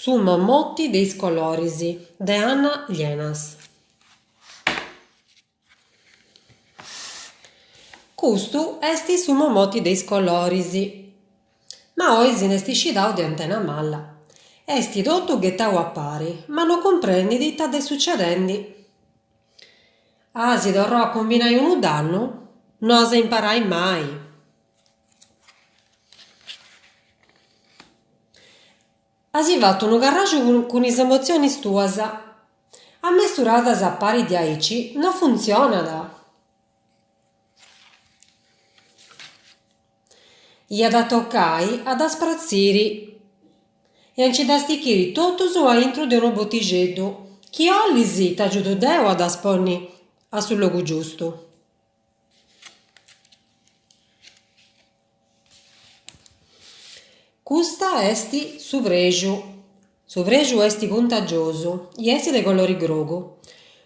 Su momoti de is coloris de Anna Llenas. Custu est su momoti de is coloris. Ma oi si nd'est scidau de antena mala. Est totu ghetau a pari, ma no cumprendit ita dd'est sucedendi. As torrau a cumbinai unu dannu? No as a imparai mai. As fatu unu carraxu cun is emotzionis tuas. Ammesturadas a pari diaici no funtzionat. Iat a tocai a ddas pratziri e a nci ddas stichiri totus aintru de unu botixeddu. Chi 'olis t'agiudu deu a ddas ponni a su logu giustu. Custa est su prexu. Su prexu est cuntagiosu i est de colori grogu.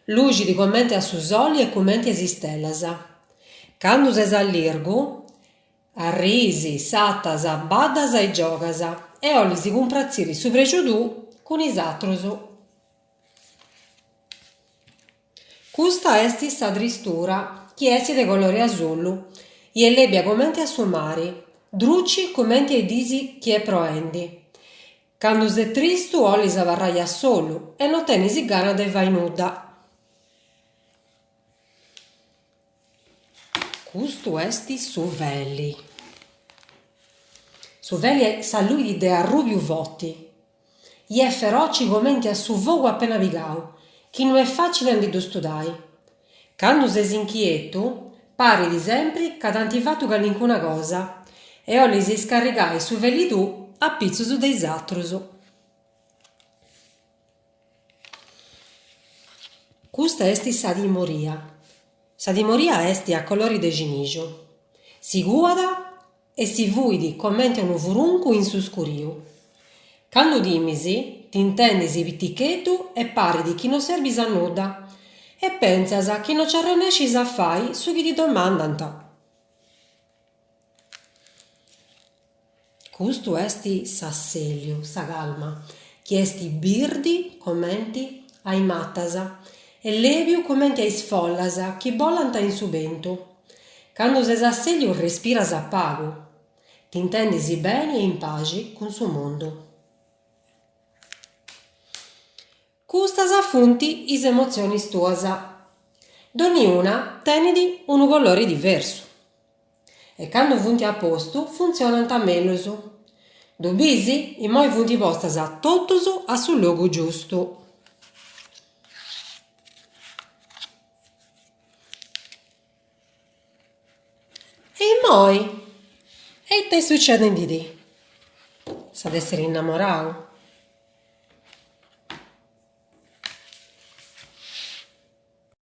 Luxit cumenti a su soli e cumenti a is istellas. Candu ses allirgu, arriis, satas, baddas e giogas e 'olis cumpratziri su prexu tuu cun is atrus. Custa est sa tristura, chi est de colori asullu, i est lèbia cumenti a su mari, druci cumenti a is diis chi est proendi. Candu ses tristu 'olis abarrai a solu e no tenis gana de fai nudda. Custu est su feli. Su feli s'alluit de arrùbiu forti I est feroci comenti a su fogu apena pigau, chi no est fàcili a ndi ddu studai. Candu ses inchietu, parit sempri ca t'ant fatu calincuna cosa e 'olis iscarrigai su feli tuu a pitzus de is atrus. Custa est sa timoria. Sa timoria est a colori de cinixu. Si cuat e si fuit comente unu furuncu in su scuriu. Candu timis, t'intendis piticheddu e parit chi no serbis a nudda e pentzas chi no nci arrennescis a fai su chi ti domandant. Custu est s'assèliu, sa calma, chi est birdi comenti a is matas e lèbiu comenti a is follas chi bolant in su bentu. Candu ses assèliu respiras a pagu, t'intendis beni e in paxi cun su mundu. Custas funt is emotzionis tuas. Donniuna tenit unu colori diversu. E candu funt a postu funtzionant mellus. Ddu bis? Immoi funt postas totus a su logu giustu. E immoi? E ita est sucedendidì? S'at essiri innamorau?